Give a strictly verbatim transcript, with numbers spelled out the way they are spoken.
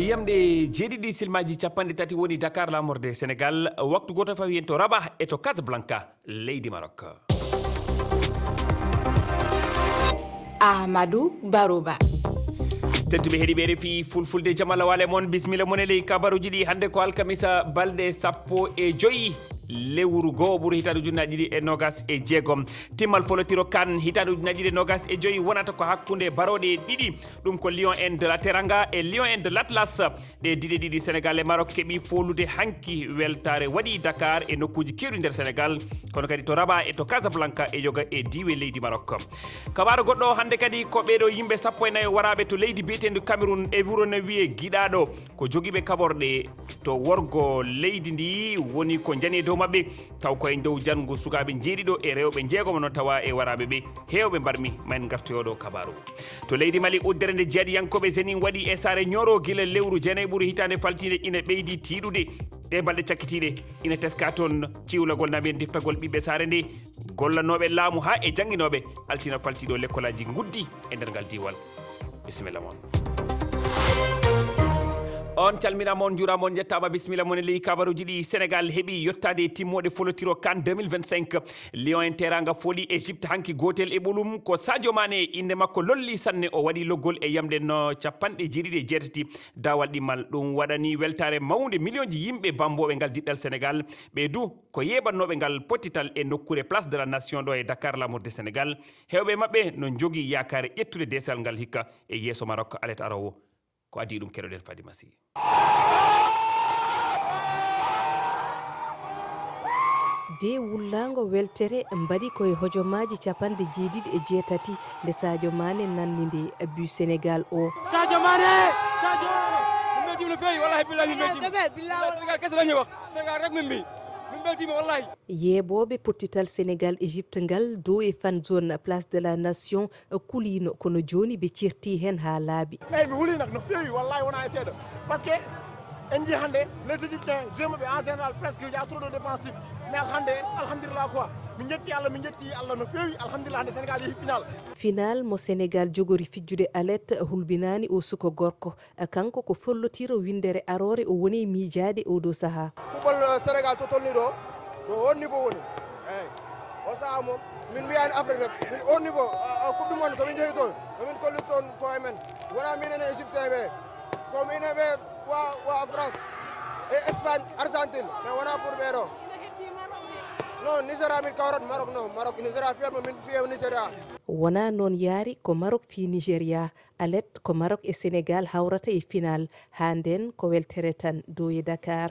Yamɗe jeeɗiɗi silmaji capanɗe tati woni Dakar, lamorde Sénégal, waktu goto fawi hen to Rabat e to Casablanca, leydi Maroc. Amadou Baroba. Tedduɓe heɗiɓe refi fulfulde, jamala wale mon, bismilla mon e ley kabaruji ɗi. Hannde ko alkamisa, balɗe sappo e joyi lewru goo ɓuru hitaande ujunnaji ɗiɗi e nogas e jeegom. Timmal folotiro kan hitaande ujunnaji ɗiɗi e nogas e joyi wonata ko hakkunde baroɗe ɗiɗi. Ɗum ko Lion en de la Teranga e Lion en de l'Atlas. Ɗe diɗe ɗiɗi Sénégal e Maroc keɓi foolude hanki. Weltaare waɗi Dakar e nokkuuji keewɗi nder Sénégal, kono kadi to Rabat e to Casablanca e yoga e diiwe leydi Maroc. Kabaaru goɗɗo o hannde kadi ko ɓeeɗo yimɓe sappo e nayo waraaɓe to leydi biyeteendu Cameroun e wuro no wiyee Giɗaaɗo. Ko jogiiɓe kaɓorɗe to worgo leydi ndi woni ko njani e dow maɓɓe, taw ko e dow janngo sukaaɓe njeeɗiɗo e rewɓe njeegomo no tawa e waraaɓe ɓe. Heewɓe mbarmi ma en ngartoy oɗo kabaaru. To leydi Mali, uddere nde jihadiyankooɓe Jenim waɗi e saare Nioro gila lewru jeenayi ɓuru hitaande faltiinde ina ɓeydi tiiɗude. Ɗee balɗe cakkitiiɗe ina teska toon ciwlagol na mbiyen diftagol ɓiɓɓe saare nde, gollanooɓe laamu haa e jannginooɓe, altine faltiiɗo lekkolaaji nguddi e nder ngal diiwal. Bisimilla mon. On calminaama, on njuuraama, on njettaama. Bisimilla mon e ley kabaruuji ɗi. Sénégal heɓi yottaade e timmooɗe folotiro kan deux mille vingt-cinq. Lion en Teranga fooli Égypte hanki gootel e ɓolum. Ko Sadio Mané innde makko lolli sanne, o waɗi loggol e yamɗe no capanɗe jeeɗiɗi e jeetati. Daawal ɗimmal ɗum waɗani weltaare mawnde, miliyonji yimɓe bambooɓe ngal diɗɗal Sénégal. Ɓe du ko yeeɓannooɓe ngal pottital e nokkuure Place de la Nation ɗo e Dakar, lamorde Sénégal. Heewɓe maɓɓe no njogii yaakaare ƴettude deesal ngal hikka e yeeso Maroc alet aroowo. Ko adii ɗum, keɗoɗen Fadima Sy. De wullaango weltere mbaɗi ko e hojomaaji capanɗe jeeɗiɗi e jeetati nde Sadio Mané nanni nde but Sénégal o. Sadio Mané! Sadio Mané! Min mbeltiima no feewi, wallahi billahi min mbeltiima. Sénégal kese la ñuy wax. Sénégal rek min mbi. Min mbeltiima wallahi. Yeeɓooɓe pottital Sénégal Égypte ngal dow e fan zone Place de la Nation kuliino, kono jooni ɓe certi heen haa laaɓi. Eeyi, mi hulii nak no feewi, wallahi wonaa e seeɗa. Parce que en njii hannde les Égyptiens, jeu maɓɓe en général presque il y a trop de défensif. Mais hannde, alhamdulillah quoi. Min njetti Allah, min njetti Allah no feewi, alhamdulillah hannde Sénégal yehi final. Final mo Sénégal jogori fijjude alet hulɓinaani o suko gorko. Kanko ko follotiro winndere aroore o woni miijaade oo ɗoo sahaa. Football Sénégal to tolni ɗo, ɗo haut niveau woni. Eeyi. O sahaa moom, min mbiyaani Afrique rek, min haut niveau, coupe du monde so min njehi toon, ko min kolli toon ko e men. Wonaa minen e Égyptien ɓe, ko minen ɓe wa wa France e Espagne, Argentine, mais wonaa pour ɓee ɗo. Non, Nigéria min kawrat Maroc, non, Maroc, Nigéria fiyat mo, min fiya Nigéria. Wonaa noon yaari, ko Maroc fii Nigéria. Alet ko Maroc e Sénégal hawrata e final, haa ndeen ko weltere tan dow e Dakar.